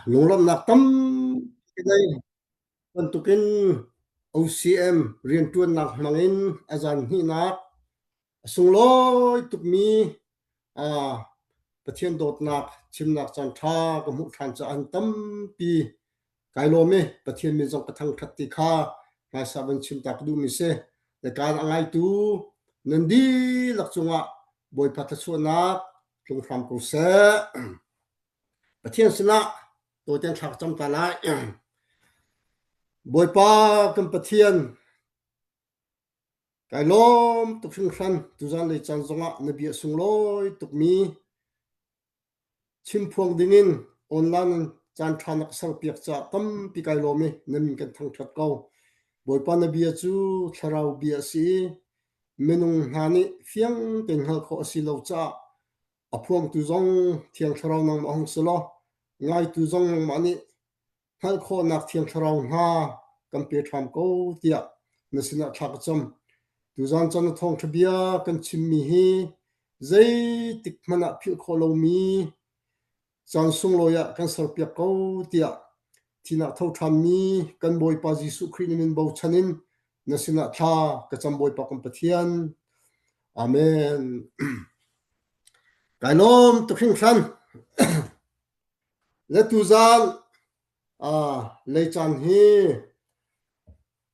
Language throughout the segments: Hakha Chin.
Lunglawmhnak tampi ngei bantukin OCM rianṭuannak hmangin a zan hnihnak a sunglawi tukmi Pathian dawtnak chimnak caan ṭha ka hmuh ṭhan caah an tampi kai lawm i Pathian min zong ka thangṭhat ti kha hmaisa van chim ta ka duhmi si. Le kaan a ngaitu nan dihlak cungah Bawipa thluachuahnak tlung hram ko seh. Pathian sinah tawiten thla ka cam ta lai. Bawipa kan Pathian, kai lawm tuk hringhran tuzan lei caan zongah na bia sunglawi tukmi chimphuang dingin online in caan ṭha na ka serpiak caah tampi kai lawm i na min kan thangṭhat ko. Bawipa na bia cu thlarau bia a si i minung hna nih fiang tein hngalh khawh a si lo caah A phuangtu zong Thiang Thlarau nangmah hung si law ngaitu zong nangmah nih hngalh khawhnak Thiang Thlarau hna kan pe ṭham ko tiah na sinah thla ka cam. Tuzan caan na thawngṭha bia kan chimmi hi zeitik hmanh ah philh khawh lomi caan sunglawi ah kan serpiak ko tiah thinak tho ṭhanmi kan Bawipa Jesuh Khrih na min bochan in na sinah thla ka cam Bawipa kan Pathian. Amen. Kai lawm tuk hringhran. Le tuzan lei caan hi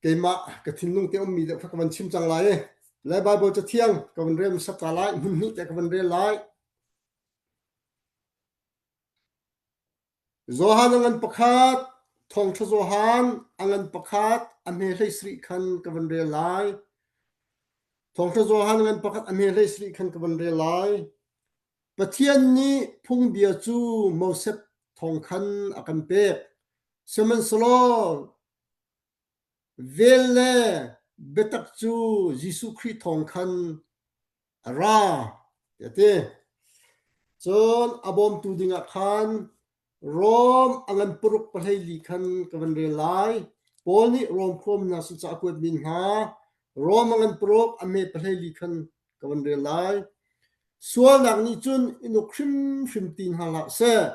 keimah ka thinlung te ummi deuh kha ka van chim cang lai i le Bible cathiang ka van rel hmasa ta lai hmun hnih te ka van rel lai. Johan a ngan pakhat, Thawngṭha Johan a ngan pakhat, a hme hlei sarih khan ka van rel lai. Thawngṭha Johan a ngan pakhat, a hme hlei sarih khan ka van rel lai. Pathian nih phungbia cu Moses thawng khan a kan pek. Sihmanhsehlaw vel le biatak cu Jesuh Khrih thawng khan a ra tiah a ti. Cun a bawmtu dingah khan Rom a ngan paruk pahlei li khan ka van rel lai. Paul nih Rom khuami hna sin ca a kuatmi hna Rom a ngan paruk a hme pahlei li khan ka van rel lai. Sualnak nih cun in uk hrimhrim ti hna hlah seh.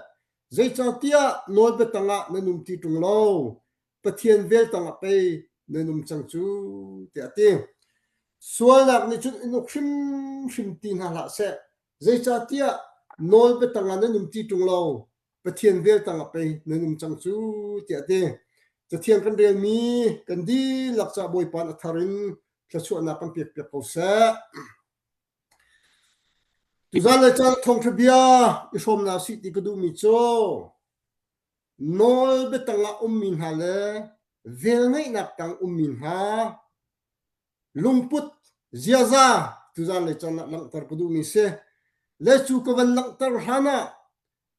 Zeicahtiah nawlbia tangah nan um ti ṭung lo. Pathian vel tangah pei nan um cang cu tiah a ti. Sualnak nih cun in uk hrimhrim ti hna hlah seh. Zeicahtiah nawlbia tangah nan um ti ṭung lo. Pathian vel tangah pei nan um cang cu tiah a ti. Cathiang kan relmi kan dihlak caah Bawipa a thar in thluachuahnak kan pekpiak ko seh. Tuzan le caan thawngṭha bia i hrawmnak sih ti ka duhmi cu Nawl biatang ah ummi hna le velngeihnak tang ummi hna lungput ziaza tuzan lei caan ah langhter ka duhmi si. Le cu ka van langhter hlan ah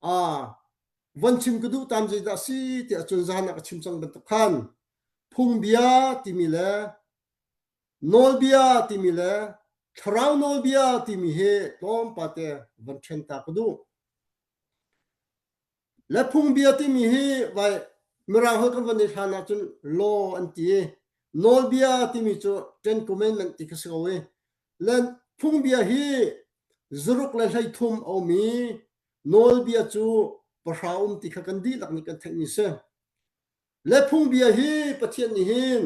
aa von chim ka duh tam zeidah si tiah cun zahan ah ka chim cang bantuk khan phungbia timi le nawlbia timi le thlarau nawlbia timi hi tlawmpate van ṭhen ta ka duh. Le phungbia timi hi vai Mirang holh kan van i hlan ahcun law an ti i nawlbia timi cu Ten Commandment ti kha si ko i le phungbia hi zaruk le 13 a um i nawlbia cu pahra um ti kha kan dihlak nih kan theihmi si. Le phungbia hi Pathian nih hin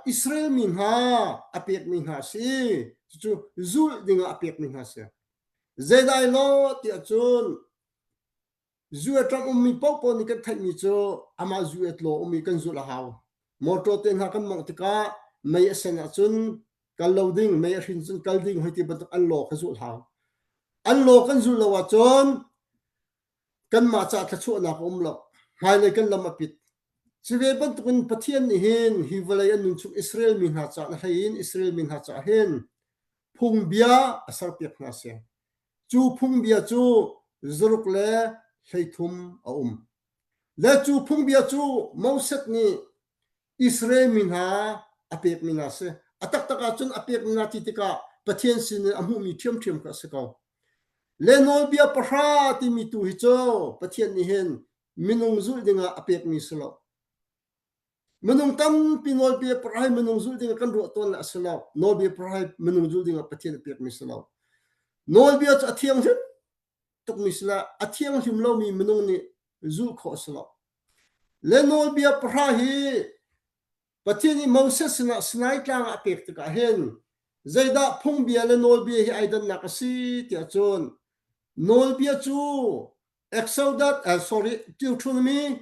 Israel mi hna a pekmi hna a si. Cucu zulh dingah a pekmi hna a si. Zeidai law tiah cun zu ram ummi paohpaoh nih kan theihmi cu amah zu et law ummi kan zulh a hau. Motor te hna kan mawngh tikah mei a sen ahcun kal lo ding, mei a hrin cun kal ding hoi ti bantuk an law kha zulh hau. An law kan zulh lo ahcun kanmah caah thluachuahnak a um lo. Hmailei kan lam a pit. Cu ve bantukin Pathian nih hin hi vawlei an nun chung Israel mi hna caah na hlei in Israel mi hna caah hin phungbia a serpiak hna si. Cu phungbia cu zaruk le 33 a um. Le cu phungbia cu Moses nih Israel mi hna a pekmi hna si. A taktak ahcun a pekmi hna ti tikah Pathian sinin a hmuhmi ṭhiamṭhiam kha a si ko. Le nawlbia pahra timi tu hi cu Pathian nih hin minung zulh dingah a pekmi si lo. Minung tampi nawlbia pahra hi minung zulh dingah kan ruah tawn le a si lo. Nawlbia pahra hi minung zulh dingah Pathian a pekmi si lo. Nawlbia cu a thianghlim tukmi si la a thianghlim lomi minung nih Zulh khawh a si lo. Le nawlbia pahra hi Pathian nih Moses sinah Sinai tlang ah a pek tikah hin zeidah phungbia le nawlbia hi ai dannak a si tiah cun nawlbia cu Exodus uh, sorry Deuteronomy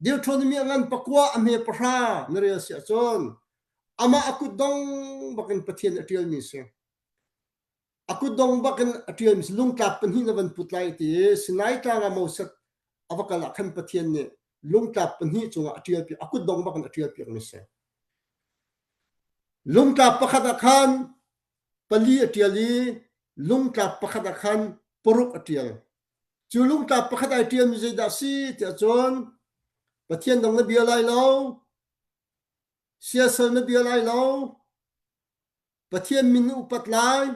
Deuteronomy a ngan pakua a hme pahra na rel si ahcun amah a kutdong bakin Pathian a ṭialmi si. A kutdong bakin a ṭialmi si lungtlap pahnih na van put lai ti i Sinai tlang ah Moses a va kal ah khan Pathian nih lungtlap pahnih cungah a ṭialpiak a kutdong bakin a ṭialpiakmi si. Lungtlap pakhat ah khan pali a ṭial i lungtlap pakhat ah khan paruk a ṭial. Cu lungtlap pakhat ai ṭialmi zeidah a si tiah cun Pathian dang na bia lai lo, siasal na bia lai lo, Pathian min na upat lai,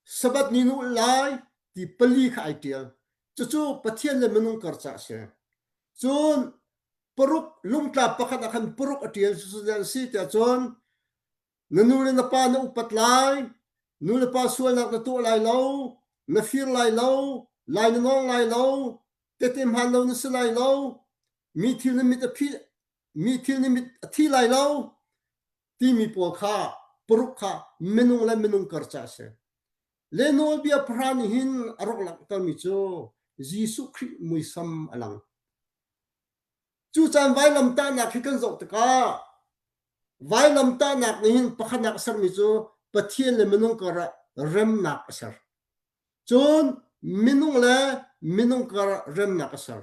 Sabbath ni na ulh lai ti pali kha ai ṭial. Cucu Pathian le minung kar ca a si. Cun paruk lungtlap pakhat ah khan paruk a ṭial cucu zei a si tiah cun na nu le na pa na upat lai, nu le pa sualnak na tuah lai lo, na fir lai lo, lai na nawng lai lo, tete hmaan lo na si lai lo, mi thil na mit a phih mi thil nih mit a thi lai lo timi pawl kha paruk kha minung le minung kar ca a si. Le nawlbia pahra nih hin a rak langhtermi cu Jesuh Khrih muisam a lang. Cu caan vailamtahnak hi kan zoh tikah vailamtahnak nih hin pakhatnak a sermi cu Pathian le minung karah remnak a ser. Cun minung le minung karah remnak a ser.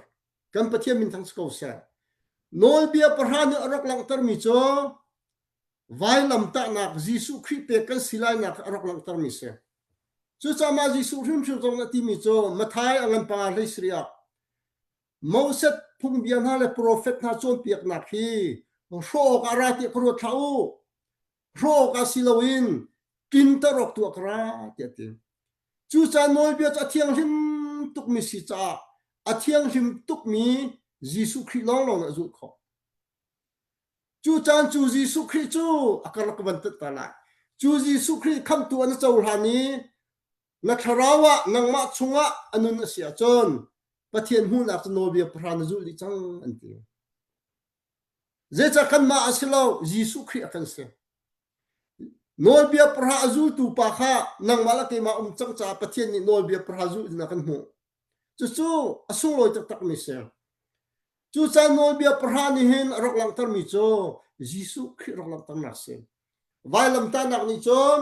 Kan Pathian min thang si ko seh. Nawlbia pahra nih a rak langhtermi cu vailamtahnak Jesuh Khrih pek kan si lainak a rak langhtermi si. Cucaah mah Jesuh hrimhrim zong a timi cu Matthai a ngan panga hlei sarih ah Moses phungbia hna le profet hna cawnpiaknak hi hrawh awkah ra tiah ka ruat hlah u. Hrawh awkah si loin tlinter awk tu ah ka ra tiah a ti. Cucaah nawlbia cu a thianghlim tukmi si caah a thianghlim tukmi Jesuh Khrih lawnglawng nih a zulh khawh. Cu caan cu Jesuh Khrih cu a karlak ka van tat ta lai. Cu Jesuh Khrih khamhtu an cohlan i na thlarau ah nangmah chungah a nun a si ahcun Pathian hmuhnak cu nawlbia pahra na zulh dih cang an ti. Zeicah kanmah a si lo, Jesuh Khrih a kan si. Nawlbia pahra a zultu pa kha nangmah le keimah um cang caah Pathian nih nawlbia pahra zulh in a kan hmuh. Cucu a sunglawi taktakmi si. Cucaah nawlbia pahra nih hin a rak langhtermi cu Jesuh Khrih rak langhternak si. Vailamtahnak nih cun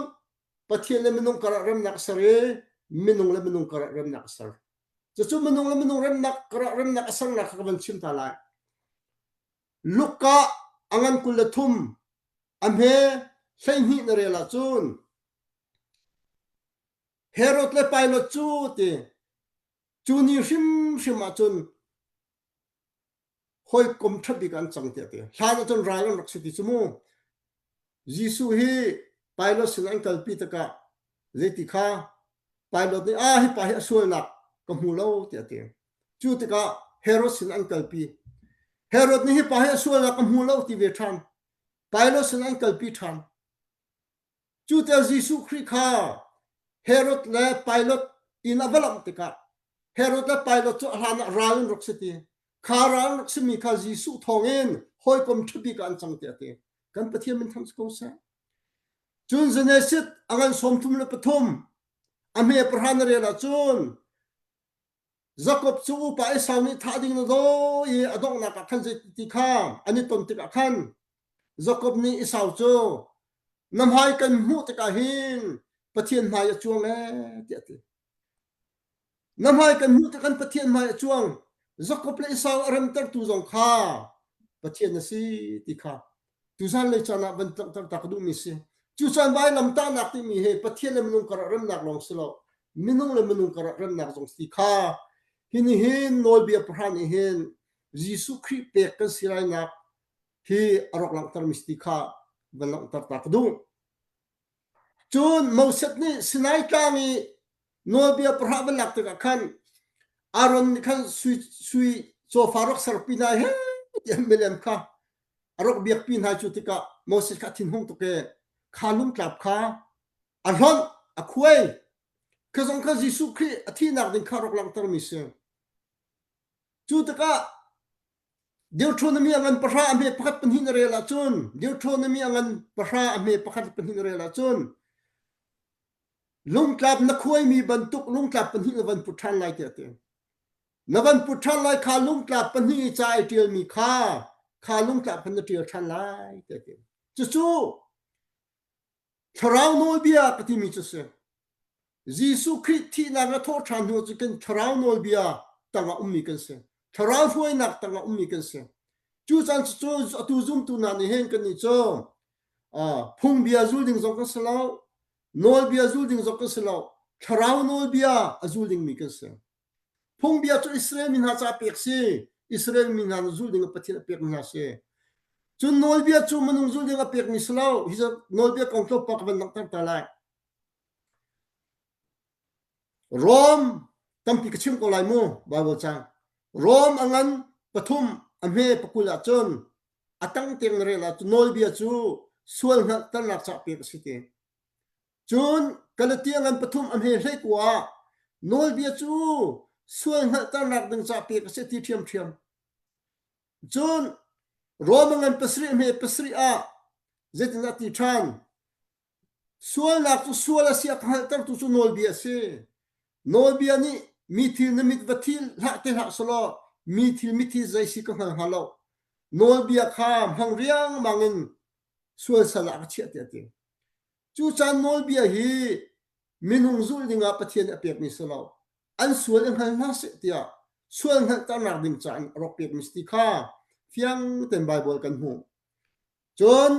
Pathian le minung karah remnak a ser i minung le minung karah remnak a ser. Cucu minung le minung remnak karah remnak a sernak kha ka van chim ta lai. Luka a ngan 23 a hme 12 na rel ahcun Herod le Pilate cu ti cu ni hrimhrim ahcun hawikom ṭha bik an cang tiah ti. Hlan ahcun ral an rak si ti cu mu. Jesuh hi Pilate sin an kalpi tikah zeiti kha Pilate nih ah hi pa hi a sualnak ka hmu lo tiah a ti. Cu tikah Herod sin an kalpi. Herod nih hi pa hi a sualnak ka hmu lo ti ve ṭhan. Pilate sin an kalpi ṭhan. Cu tiah Jesuh Khrih kha Herod le Pilate inn a va lamh tikah Herod le Pilate cu a hlan ah ral an rak si ti. Kha ral an rak simi kha Jesuh thawngin hawikom ṭha bik ah an cang tiah a ti. Kan Pathian min thang si ko seh. Cun Genesis a ngan 33 a hme pahra na rel ahcun Jakob cu upa Esau nih thah ding na daw i a donghnak ah khan zeiti kha an i ton tikah khan Jakob nih Esau cu na hmai kan hmuh tikah hin Pathian hmai a cuang ee tiah a ti. Na hmai kan hmuh tikah Pathian hmai a cuang. Jakob le Esau a remtertu zong kha Pathian a si ti kha tuzan lei caan ah van langhter ta ka duhmi si. Cucaan vailamtahnak timi hi Pathian le minung karah remnak lawng si lo, minung le minung karah remnak zong si kha hi ni hin nawlbia pahra nih hin Jesuh Khrih pek kan si lainak hi a rak langhtermi si ti kha van langhter ta ka duh. Cun Moses nih Sinai tlang i nawlbia pahra van lak tikah khan Aaron nih khan sui, sui cawfa rak serpi hna he tiah milem kha a rak biakpi hna cu tikah Moses kha a thinhung tuk i kha lungtlap kha a hlonh a khuai kha zong kha Jesuh Khrih a thihnak ding kha rak langhtermi si. Cu tikah Deuteronomy a ngan pahra a hme pakhat pahnih na rel ahcun Deuteronomy a ngan pahra a hme pakhat pahnih na rel ahcun lungtlap na khuaimi bantuk lungtlap pahnih na van put ṭhan lai tiah a ti. Na van put ṭhan lai kha lungtlap pahnih i ca ai ṭialmi kha kha lungtlap khan na ṭial ṭhan lai tiah a ti. Cucu Thlarau nawlbia ka timi cu si. Jesuh Khrih thihnak le thawhṭhan hnu cu kan thlarau nawlbia tangah ummi kan si. Thlarau hruainak tangah ummi kan si. Cu caan cu atu zumtu hna nih hin kannih cu phungbia zul ding zong kan si lo, nawlbia zul ding zong kan si lo, thlarau nawlbia a zul dingmi kan si. Phungbia cu Israel mi hna ca pek si. Israel mi hna zulh ding Pathian a pekmi hna si. Cun nawlbia cu minung zulh ding a pekmi si lo. Hi nawlbia kong tlawmpal ka van langhter ta lai. Rom tampi ka chim ko lai mu Bible cang. Rom a ngan pathum a hme pakul ahcun a tang tiang na rel ahcun nawlbia cu sual hngalhternak ca pek a si ti. Cun Galatia ngan pathum a hme hleikua ah nawlbia cu sual hngalhternak ding ca pek a si ti ṭhiamṭhiam. Cun Roma ngan pasarih a hme pasarih ah zeitindah a ti ṭhan? Sualnak cu sual a si a ka hngalhtertu cu nawlbia a si. Nawlbia nih mi thil na mit va thil hlah te hlah selaw mi thil mithi zei si ka hngal hnga lo. Nawlbia kha hmang riangmang in sual sal ah ka chiah tiah a ti. Cu caan nawlbia hi minung zulh dingah Pathian nih a pekmi si lo. An sual i hngal hna seh tiah sual hngalhternak ding ca in a rak pekmi si ti kha fiang tein Baibal kan hmuh. Cun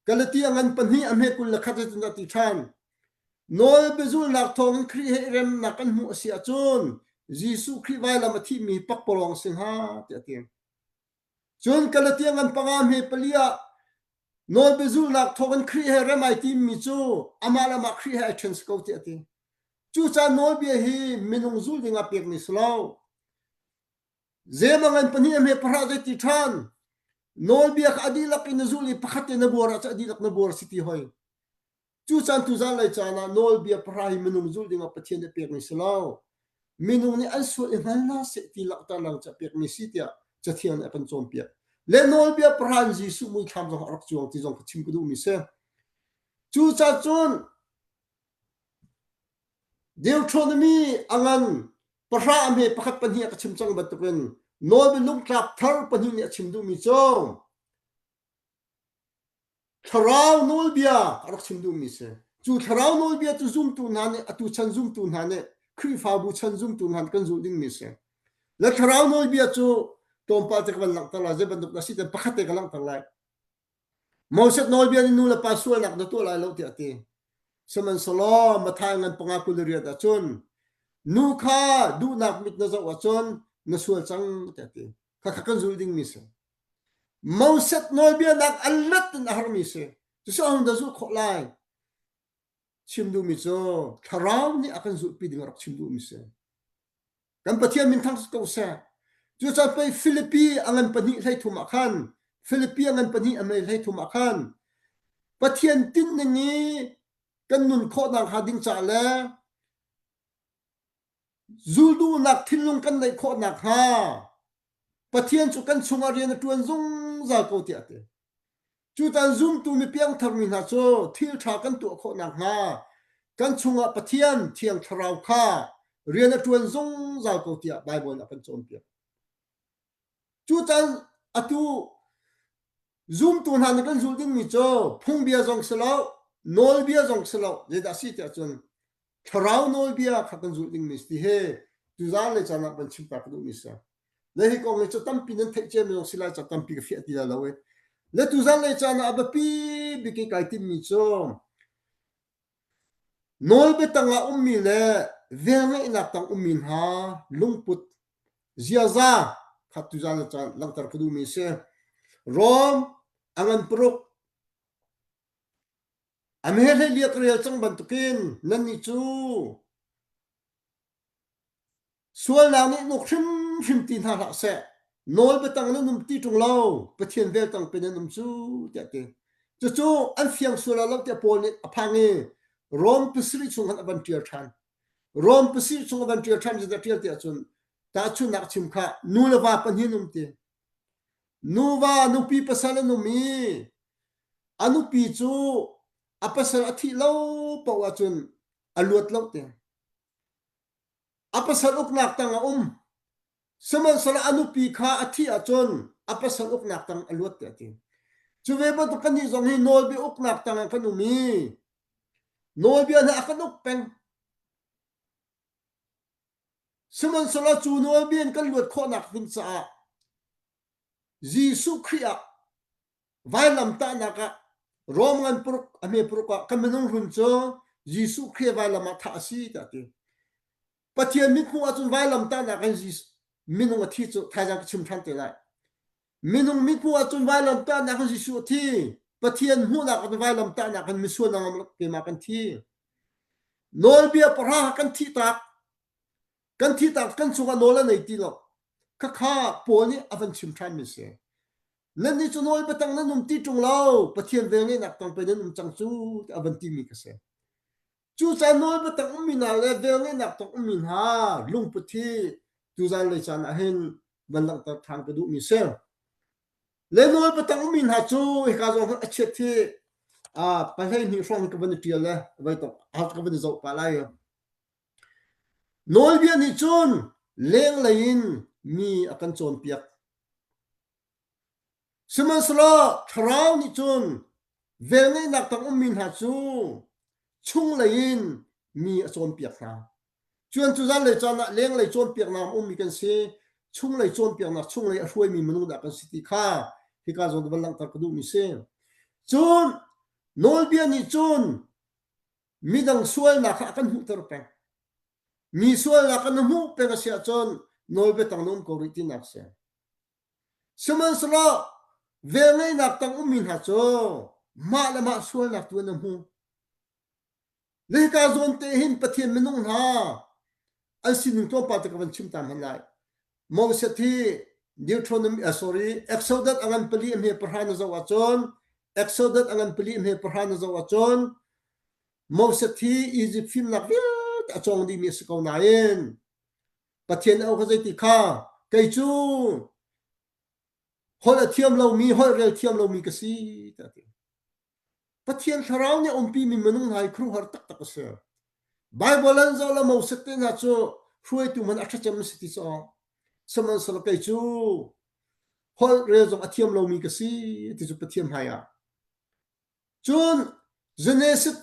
Galatia ngan pahnih a hme 21 zeitindah ti ṭhan. Nawlbiazulnak thawngin Khrih he i remnak kan hmuh a si ahcun Jesuh Khrih vailam a thihmi pakpalawng a si hnga tiah a ti. Cun Galatia ngan panga hme pali ah Nawlbiazulhnak thawngin Khrih he rem ai timmi cu amah le amah Khrih he ai ṭhen si ko tiah a ti. Cucaah nawlbia hi minung zulh dingah pekmi si lo. Zemang in pahnih a hme pahra zei ti ṭhan. Nawlbia kha a dihlak in na zulh i pakhat te na buar ahcun a dihlak na buar si ti hoi. Cucan tuzan lei caan ah nawlbia pahra hi minung zulh dingah Pathian nih pekmi si lo. Minung nih an sual i hngal hna seh ti langhter lang ca pekmi si tiah Cathiang nih a kan cawnpiak. Le nawlbia pahra in Jesuh muithlam zong a rak cuang ti zong ka chim ka duhmi si. Cucaah cun Deuteronomy a ngan pahra a hme pakhat pahnih a ka chim cang bantukin nawlbia lungtlap thar pahnih nih a chim duhmi cu Thlarau nawlbia a rak chim duhmi si. Cu thlarau nawlbia cu zumtu hna nih atu chan zumtu hna nih Khrihfabu chan zumtu hna nih kan zulh dingmi si. Le thlarau nawlbia cu tlawmpal te ka van langhter lai, zei bantuk dah si te pakhat te ka langhter lai. Moses nawlbia nih nu le pa sualnak na tuah lai lo tiah a ti. Sihmanhsehlaw Matthai ngan panga 28 ahcun nu kha duhnak mit na zoh ahcun na sual cang tiah a ti. Khakha kan zulh dingmi si. Moses nawlbia nak a let in a harmi si. Cucu ahung dah zulh khawh lai? Chim duhmi cu thlarau nih a kan zulhpi ding a rak chim duhmi si. Kan Pathian min thang ko seh. Cucaah pei Filipi a ngan pahnih hlei thum ah khan Filipi a ngan pahnih a mei hlei thum ah khan Pathian tinhning i kan nun khawhnak hnga ding caah le zulduhnak thinlung kan neih khawh nakhnga Pathian cu kan chungah rian a ṭuan zungzal ko tiah a ti. Cutan zumtu mi piangthar mi hna cu thil ṭha kan tuah khawh nakhnga kan chungah Pathian Thiang Thlarau kha rian a ṭuan zungzal ko tiah Baibal nih a kan cawnpiak. Cutan atu zumtu hna nih kan zulh dingmi cu phungbia zong si lo, nawlbia zong si lo, zeidah a si tiah cun thlarau nawlbia kha kan zulh dingmi si he tuzaan le caan ah van chim ta ka duhmi si. Le hi kong hi cu tampi nan theih ciami zong si lai ca tampi ka fiah ti lai lo i. Le tuzaan le caan ah a biapi bik i kai timmi cu nawlbia tangah ummi le velngeihnak tang ummi hna lungput ziaza kha tuzaan le caan langhter ka duhmi si. Rom a ngan paruk A mehlei lia ka rel cang bantukin nannih cu sualnak nih nuk hrimhrim ti hna hlah seh. Nawl biatang nan um ti ṭung lo, Pathian vel tang pe nan um cu, tiah a ti. Cucu an fiang sual ah lo tiah Paul nih a phang i Rom pasarih chung khan a van ṭial ṭhan. Rom pasarih chung a van ṭial ṭhan zeidah ṭial ti ahcun. Tahchunhnak chim kha nu le va pahnih um ti. Nuva nupi pasal an um i a nupi cu a pasal a thih lo paoh ahcun a luat lo te. A pasal uknak tang a um. Sihmanhsehlaw a nupi kha a thih ahcun a pasal uknak tang a luat tiah a ti. Cu ve bantuk kannih zong hi nawlbia uknak tang ah kan um i nawlbia hna a kan uk peng. Sihmanhsehlaw cu nawlbia in kan luat khawhnak ding caah Jesuh Khrih ah vailamtahnak ah Rom ngan paruk a hme paruk ah kan minung hlun cu Jesuh Khrih vailam ah thah a si tiah a ti. Pathian mithmuh ahcun vailamtahnak in minung a thi cu thaizang ka chim ṭhan te lai. Minung mithmuh ahcun vailamtahnak in Jesuh a thi. Pathian hmuhnak ahcun vailamtahnak in misual nangam keimah kan thi. Nawlbia pahra kan thih tak. Kan thih tak kan cungah nawl a nei ti lo. Khakha Paul nih a van chim ṭhanmi si. Nannih cu nawl biatang nan um ti ṭung lo. Pathian velngeihnak tang pei nan um cang cu ti a van timi ka si. Cucaah nawl biatak ummi hna le velngeihnak tong ummi hna lungput hi tuzan lei caan ah hin van langhter ṭhan ka duhmi si. Le nawl biatak ummi hna cu hika zong a chiat hi pahlei hnih hrawng ka van i ṭial le vai tok ka van i zoh pah lai. Nawlbia nih cun lenglei in mi a kan cawnpiak. Sihmanhsehlaw Thlarau nih cun velngeihnak tang ummi hna cu chunglei in mi a cawnpiak hna. Cuan cu zanlei caan ah lenglei cawnpiaknak a ummi kan si, chunglei cawnpiaknak chunglei a hruaimi minung dah kan si ti kha hika zawn van langhter ka duhmi si. Cun nawlbia nih cun midang sualnak kha a kan hmuhter peng. Mi sualnak kan hmuh peng a si ahcun nawlbia tang na um ko rih tinak si. Sihmanhsehlaw velngeihnak tang ummi hna cu mah le mah sualnak tu an hmu. Le hika zawn te hin Pathian minung hna an sining tlawmpal te ka van chim ta hman lai. Moses hi Deuteronomy uh, sorry Exodus a ngan pali a hme pahra na zoh ahcun Exodus a ngan pali a hme pahra na zoh ahcun Moses hi Egypt fimnak vialte a cawng dihmi a si ko nain Pathian au kha zeiti kha kei cu holh a thiam lomi holh rel thiam lomi ka si tiah a ti. Pathian thlarau nih a umpi mi minung hna hi khuaruahhar taktak a si. Bible an zoh le Moses te hna cu hruaitu hmanh a ṭha cem si ti cu sihmanhsehlaw kei cu holh rel zong a thiam lomi ka si ti cu Pathian hmai ah. Cun Genesis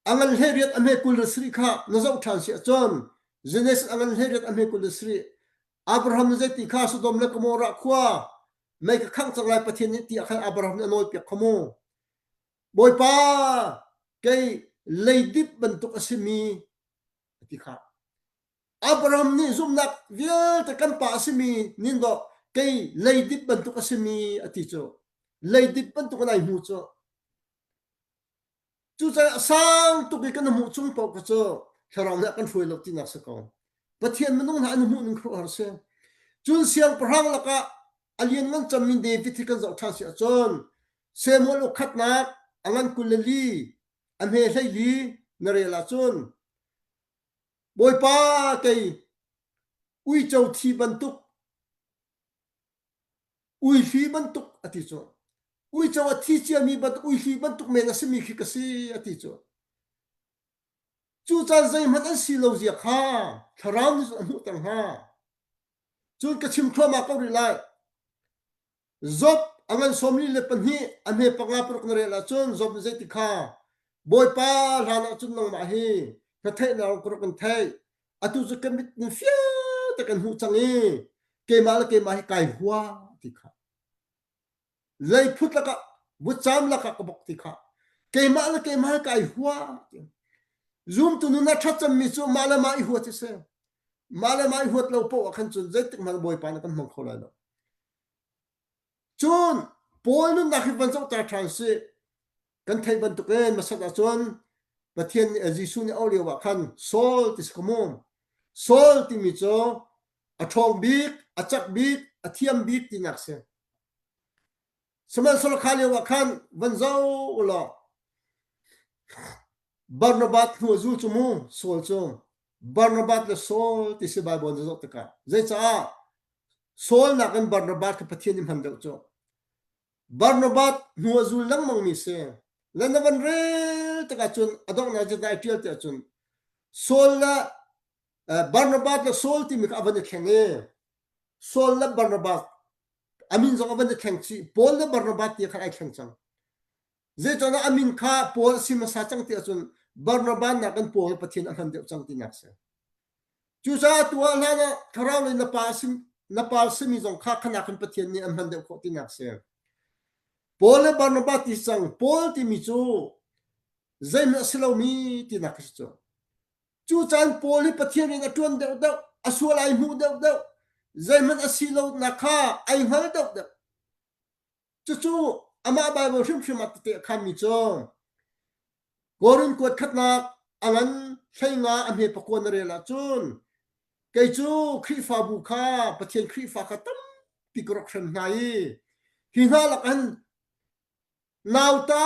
a ngan 18 a hme 27 kha na zoh ṭhan si ahcun Genesis a ngan 18 a hme 27 Abraham zeiti kha Sodom le Gomorrah khua mei ka khangh cang lai Pathian nih ti ah khan Abraham nih a nawlpiak kho mu. Bawipa kei leidip bantuk a simi a ti kha. Abraham nih zumhnak vialte kan pa a simi nin dawh kei leidip bantuk a simi a ti cu. Leidip bantuk in ai hmu cu. Cucaah sang tuk i kan hmuh chung paoh kha cu thlarau nih a kan hruai lo tinak si ko. Pathian minung hna an hmuh ning khuaruahhar si. Cun siangpahrang lakah a lianngan cemmi David hi kan zoh ṭhan si ahcun Samuel uk khatnak a ngan 24 a hme 14 na rel ahcun Bawipa kei uico thi bantuk Uihli bantuk a ti cu. Uico a thi ciami bantuk uihli bantuk men a simi khi ka si a ti cu. Cu caan zeihmanh an si lo zia kha thlarau nih cun a hmuhter hna. Cun ka chim thluahmah ko rih lai. Job a ngan 42 a hme panga paruk na rel ahcun Job nih zeiti kha Bawipa hlan ahcun nangmah hi na theihnak ka rak in theih. Atu cu ka mit in fiang te kan hmuh cang i keimah le keimah hi kai hua ti kha. Leiphut lakah vutcam lakah ka bok ti kha. Keimah le keimah hi kai hua ti. Zumtu nun a ṭhat cemmi cu mah le mah i huat hi si. Mah le mah i huat lo paoh ah khan cun zeitik hmanh Bawipa nih kan hmang kho lai lo. Cun Paul nunnak hi van zohter ṭhan sih. Kan theih bantukin hmasat ahcun Pathian nih Jesuh nih a auh lio ah khan Saul ti si ko mu. Saul timi cu a ṭhawng bik, a cak bik, a thiam bik tinak si. Sihmanhsehlaw kha lio ah khan van zoh u law Barnabas hnu a zul cu mu Saul cu. Barnabas le Saul ti si Bible na zoh tikah. Zeicah Saul nakin Barnabas kha Pathian nih hman deuh cu. Barnabas hnu a zul lengmang mi si. Le na van rel tikah cun a donghnak cu dai ṭial tiah cun Saul le Barnabas le Saul timi kha a van i thleng i Saul le Barnabas a min zong a van i thleng chih. Paul le Barnabas ti khan ai thleng cang. Zeicahtiah a min kha Paul a si hmasa cang ti ahcun Barnabas nakin Paul Pathian a hman deuh cang tinak a si. Cucaah tu ah hlan ah thlarau lei na pa a na pa simi zong kha khanak in Pathian nih an hman deuh khawh tinak a si. Paul le Barnabas ti cang Paul timi cu zeihmanh a si lomi tinak a si cu. Cu caan Paul hi Pathian rian a ṭuan deuhdeuh, a sual ai hmuh deuhdeuh, zeihmanh a si lonak kha ai hngal deuhdeuh. Cucu amah Baibal hrimhrim ah tete a khanmi cu Korin kuat khatnak a ngan 15 a hme pakua na rel ahcun kei cu Khrihfabu kha Pathian Khrihfa kha tampi ka rak hrem hna i hi hna lak an nauta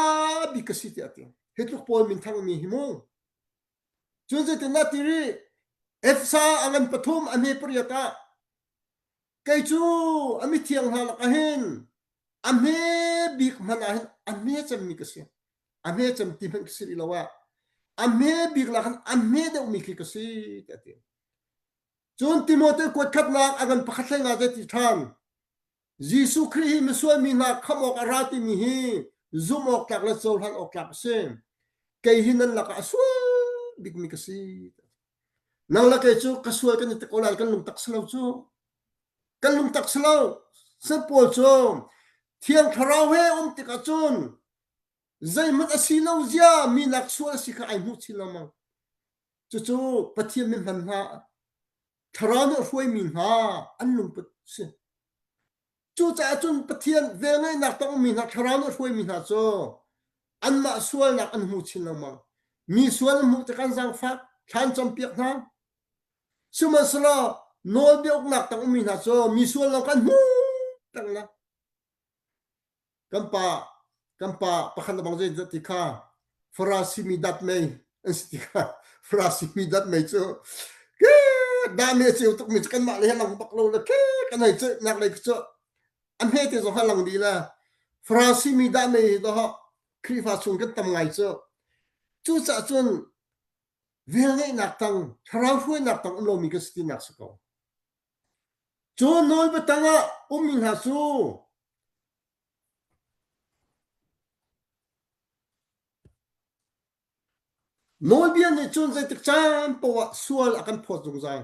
bik ka si tiah a ti. Hi tluk pawl minthangmi hi mu. Cun zeitindah ti rih Efesa a ngan pathum a hme pariat ah Kei cu a mithiang hna lakah hin a hme bik hmanh ah hin a hme cemmi ka si. A hme cem ti hmanh ka si rih lo ah a hme bik lak hin a hme deuhmi khi ka si tiah a ti. Cun Timote kuat khatnak a ngan pakhat hlei nga zei ti ṭhan. Jesuh Khrih hi misual mi hna khamh awk a ra timi hi zumh awk tlak le cohlan awk tlak a si. Kei hi nan lakah a sual bikmi ka si. Nang le kei cu ka sual kan i ti ko lai kan lungtak si lo cu. Kan lungtak si lo. St. Paul cu Thiang Thlarau he um tikah cun zeihmanh a si lo zia mi nak sual a si kha ai hmuh chin lengmang. Cucu Pathian min hman hna Thlarau nih a hruaimi hna an lungput si. Cucaah cun Pathian velngeihnak tongmi hna thlarau nih a hruaimi hna cu anmah sualnak an hmu chin lengmang. Mi sual an hmuh tikah an zaangfak, thla an campiak hna. Sihmanhsehlaw nawlbia uknak tang ummi hna cu mi sual lawng kha an hmu peng la. Kan pa kan pa pakhat le bang zei ti kha Farasi mi dat mei an si ti kha Farasi mi dat mei cu ke da me ceu tuk mi cu kanmah le lang bak lo le ke kan hei cu nak lei cu a hme te zong ha lang dih la Farasi mi da mei hi doh Khrihfa chung kan tam ngai cu cucaah cun velngeihnak tang thlarau hruainak tang um lomi kan si tinak si ko Cu nawlbiatang ah ummi hna cu nawlbia nih cun zeitik caan paoh ah sual a kan phawt zungzal.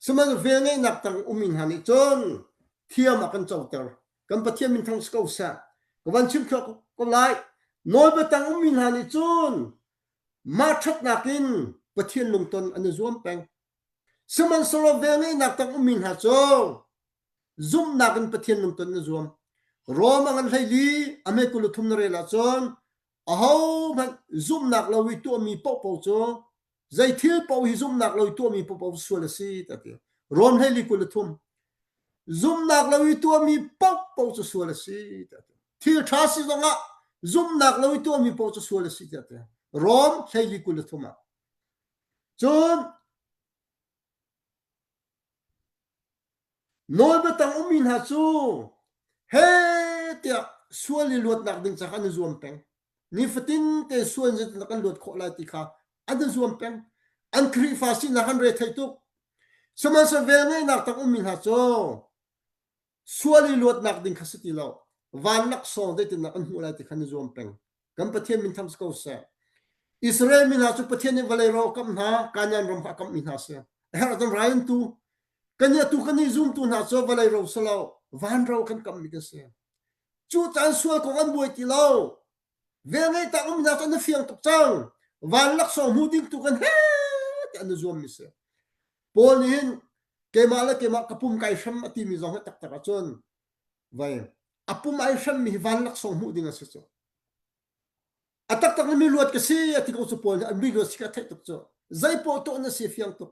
Sihmanhsehlaw velngeihnak tang ummi hna nih cun thiam a kan coter. Kan Pathian min thang si ko seh. Ka van chim thluak ko lai. Nawlbiatang ummi hna nih cun mah ṭhatnak in Pathian lungton an i zuam peng. Sihmanhsehlaw velngeihnak tang ummi hna cu zumhnak in Pathian lungton na zuam. Rom a ngan 14 a hme 23 na rel ahcun ahohmanh zumhnak lo i tuahmi paohpaoh cu zei thil paoh hi zumhnak lo i tuahmi paohpaoh sual a si ti a ti. Rom 14 23 Zumhnak lo i tuahmi paohpaoh cu sual a si ti a ti. Thil ṭha si zongah zumhnak lo i tuahmi paoh cu sual a si ti a ti. Rom 14 23 ah. Cun nawlbiatang ummi hna cu he tiah sual i luatnak ding caah an i zuam peng. Nifatin te sual in zeitindah kan luat khawh lai ti kha an i zuam peng. An Khrihfa sinak an rethei tuk. Sihmanhsehlaw velngeihnak tang ummi hna cu Sual i luatnak ding kha si ti lo. Van laksawng zeitindah kan hmuh lai ti kha na zuam peng. Kan Pathian min thang si ko seh. Israel mi hna cu Pathian nih vawlei ro a kamh hna, Kanaan ram kha a kamhmi hna si. A herh ahcun rai an tu. Kan nih atu kan i zumtu hna cu vawlei ro si lo, van ro kan kamhmi kan si. Cu caan sual kong an buai ti lo. Velngeih tak um hna cu an i fiang tuk cang. Van laksawng hmu ding tu kan he ti an i zuammi si. Paul nih hin keimah le keimah ka pum kai hrem a timi zong hi taktak ahcun vai a pum ai hremmi hi van laksawng hmuh ding a si cu. A taktak in mi luat ka si a ti ko cu Paul nih an mi luat si ka theih tuk cu. Zei poah tuah na si fiang tuk.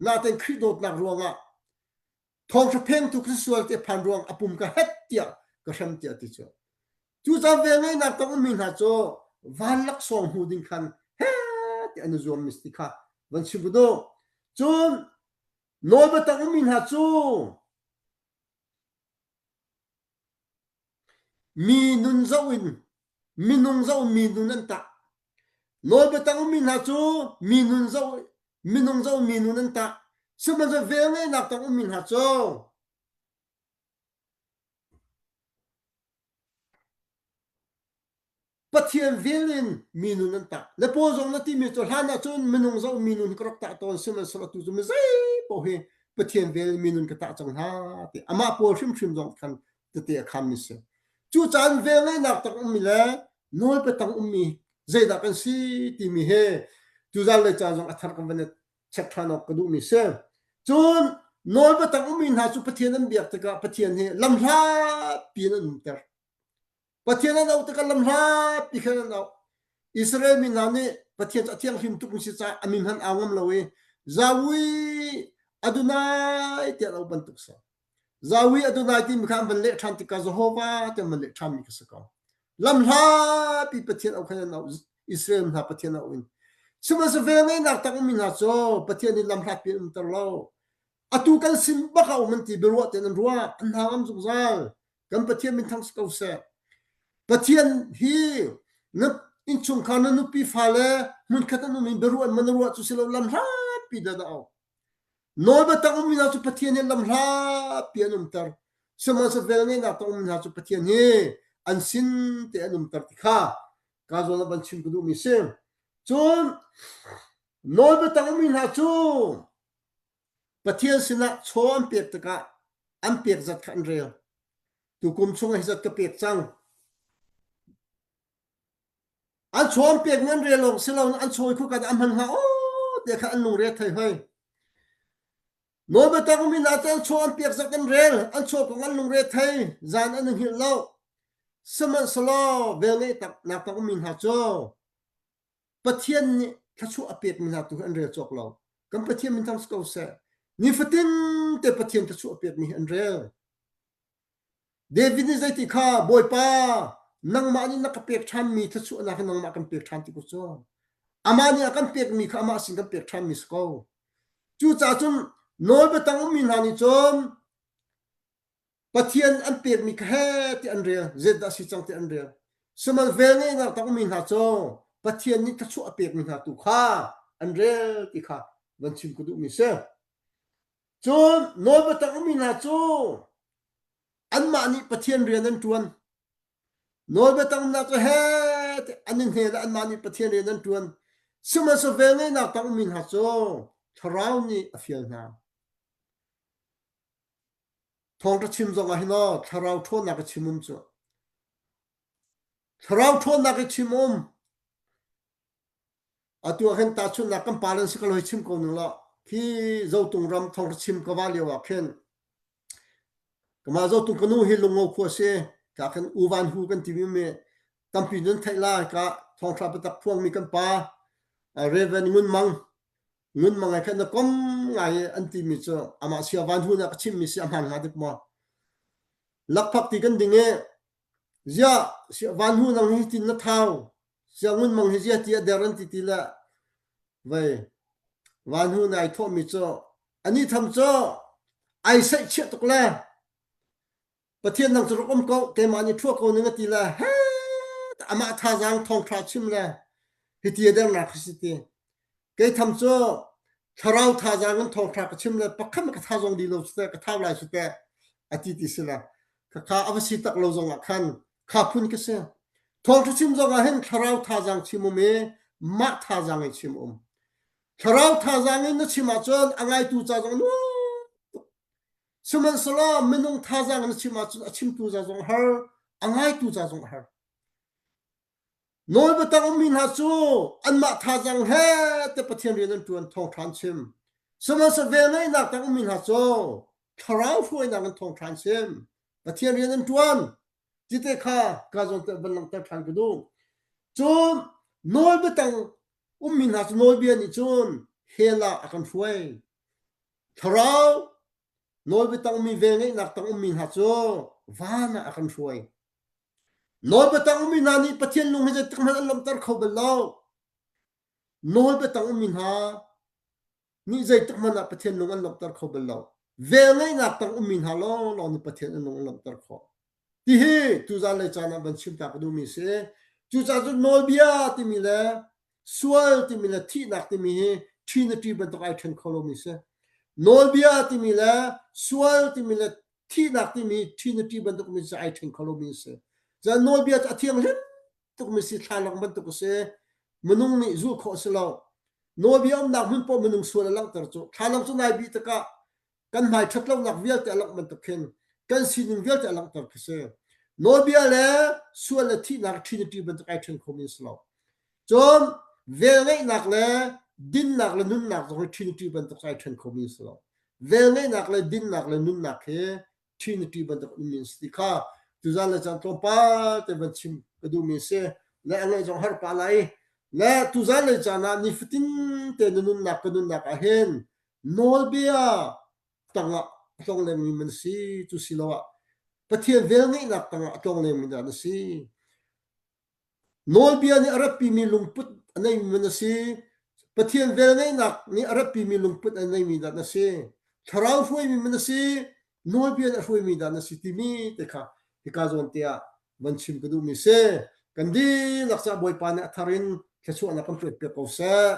Natein Khrih dawtnak ruangah Thawngṭha phengtu ka sual ti phan ruang a pum ka het tiah ka hrem tiah ti cu. Cucaah velngeihnak tang ummi hna cu van laksawng hmu ding khan he ti an i zuam mis ti kha. Van chim ka duh. Cun nawlbia tang ummi hna cu Mi nun zoh in minung zoh in mi nun an tah. Nawlbia tang ummi hna cu mi nun zoh minung zoh in mi nun an tah. Sihmanhsehlaw velngeihnak tang ummi hna cu Pathian vel in mi nun an tah. Le Paul zong na timi cu hlan ahcun minung zoh mi nun ka rak tah tawn sihmanhsehlaw atu cu mi zei paoh hi Pathian vel in mi nun ka tah cang hna ti. Amah Paul hrimhrim zong khan tete a khammi si. Cucaah velngeihnak tak ummi le nawlpia tang ummi zeidah kan si timi he tuzan le caan zong a thar kan van i check ṭhan awk ka duhmi si. Cun nawlpia tang ummi hna cu Pathian an biak tikah Pathian hi lamhlat piin an umter. Pathian an auh tikah lamhlat ti khan an auh. Israel mi hna nih Pathian cu a thianghlim tuk si caah a min hmanh au ngam lo i Zawi Adonai tiah an auh bantuk si. Zawi Adonai timi kha an van leh ṭhan tikah Jehovah tiah an van leh ṭhanmi kha si ko. Lamhlat pi Pathian auh khan an auh Israel hna Pathian auh in. Sihmanhsehlaw velngeihnak tak ummi hna cu Pathian nih lamhlat pi an umter lo. Atu kan sin bak a um an ti biaruah tein an ruah an hna ngam zungzal. Kan Pathian min thang si ko seh. Pathian hi na innchungkhar na nupi fale hmunkhat an um in biaruah in man ruah cu si lo lamhlat pi dah dah Nawlbia tang ummi hna cu Pathian hi lamhlat pi an umter. Sihmanhsehlaw velngeihnak tang ummi hna cu Pathian hi an sin te an umter ti kha ka zawn ah van chim ka duhmi si. Cun nawlbia tang ummi hna cu Pathian sinah chaw an pek tikah an pek zat kha an rel. Tukum chung ah hi zat ka pek cang. An chaw an pek an rel lawng si lo an chaw i khuakat an hman hnga aw te kha an lungre thei hoi. Nawlbia tang mi hna cu an chaw an pek zat an rel, an chaw kong an lungre thei, zan an i hngilh lo. Sihmanhsehlaw velngeih tak nak tang mi hna cu Pathian nih thluachuah a pekmi hna tu hi an rel cawk lo. Kan Pathian min thang si ko seh. Nifatin te Pathian thluachuah a pekmi hi an rel. David nih zeiti kha Bawipa nangmah nih na ka pek ṭhanmi thluachuahnak hi nangmah kan pek ṭhan ti ko cu. Amah nih a kan pekmi kha amah sin kan pek ṭhanmi si ko. Cucaah cun nawlbia tang ummi hna nih cun Pathian an pekmi kha he ti an rel, zeidah si cang ti an rel. Sihmanh velngeihnak tak ummi hna cu Pathian nih thluachuah a pekmi hna tu kha an rel ti kha van chim ka duhmi si. Cun nawlbia tang ummi hna cu anmah nih Pathian rian an ṭuan. Nawlbia tangnak cu he an i hne le anmah nih Pathian rian an ṭuan. Sihmanhsehlaw velngeihnak tang ummi hna cu Thlarau nih a fial hna. Thawngṭha chim zong ah hin aw thlarau ṭhawnnak i chim um cu. Thlarau ṭhawnnak i chim um. Atu ah khin tahchunhnak kan pa lan si ka hoi chim ko ning law khi Zotung ram thawngṭha chim ka va lio ah khin kamah Zotung ka nu hi lungo khua si ka khin U Van Hu kan timi mi tampi nun theih lai ka thawngṭha biatak phuangmi kan pa Reverend Ngun Mang Ngun Mang ai khan na kom ngai an timi cu amah sia Van Hu na ka chimmi si a hmaan hnga dik maw lakphak ti kan ding i ziah Van Hu nang hi tin na thau Siang Ngun Mang hi zia ti a der an ti ti le vei van hu nai thawhmi cu ani tham cu ai saih chiah tuk le Pathian nang cu rak um ko keimah nih ṭhua ko ning a ti le he amah thazaang thawngṭha chim le hiti a dernak khi si ti kei tham cu thlarau thazaang in thawngṭha ka chim le pakhat ka tha zong di lo si ka thau lai si teh a ti ti si le khakha a va si tak lo zong ah khan kha phun ka si thawngṭha chim zong ah hin thlarau thazaang chim um i mah thazaang in chim um thlarau thazaang in na chim ahcun a ngaitu ca zong nuam tuk sihmanhsehlaw minung thazaang in na chim ahcun a chimtu ca zong har a ngaitu ca zong har Nawlbia tang ummi hna cu anmah thazaang he te Pathian rian an ṭuan thawngṭha an chim. Sihmanhsehlaw velngeihnak tang ummi hna cu thlarau hruainak in thawngṭha an chim. Pathian rian an ṭuan. Tite kha ka zawn te van langhter ṭhan ka duh. Cun nawlbia tang ummi hna cu nawlbia nih cun hell ah a kan hruai. Thlarau nawlbia tang ummi velngeihnak tang ummi hna cu van ah a kan hruai. Nawlbiatang ummi hna nih Pathian lung hi zeitik hmanh an lawmhter kho bal lo. Nawlbiatang ummi hna. Nih zeitik hmanh ah Pathian lung an lawmhter kho bal lo. Velngeihnak tang ummi hna lawnglawng nih Pathian an lung an lawmhter khawh. Tihi tuzan lei caan ah van chim ta ka duhmi si. Cucaah cun nawlbia timi le sual timi le thihnak timi hi Trinity bantuk ai ṭhen kho lomi si. Nawlbia timi le sual timi le thihnak timi Trinity bantuk mi si ai ṭhen kho lomi si. Cun nawlbia cu a thianghlim tukmi si thlalang bantuk a si. Minung nih zulh khawh a si lo. Nawlbia umnak hmun paoh minung sual a langhter cu thlalang cu nai bih tikah kan hmai ṭhatlonak vialte a langh bantuk khin kan sining vialte a langhter khi si. Nawlbia le sual le thihnak Trinity bantuk ai ṭhen khomi a si lo. Cun velngeihnak le dinnak le nunnak zong hi Trinity bantuk ai ṭhen khomi a si lo. Velngeihnak le dinnak le nunnak hi Trinity bantuk ummi an si ti kha tuzan le caan tlawmpal te van chim ka duhmi a si. Le a ngaih zong har pah lai. Le tuzan le caan ah nifatin te na nunnak ka nunnak ah hin nawlbia tangah a tlonglengmi man si cu siloah Pathian velngeihnak tangah a tlonglengmi dah na si. Nawlbia nih a ratpimi lungput a neimi man a si. Pathian velngeihnak nih a ratpimi lungput a neimi dah na si. Thlarau hruaimi man a si. Nawlbia nih a hruaimi dah na si timi te kha hika zawn te ah van chim ka duhmi si. Kan dihlak caah Bawipa nih a thar in thluachuahnak kan pek piak ko seh.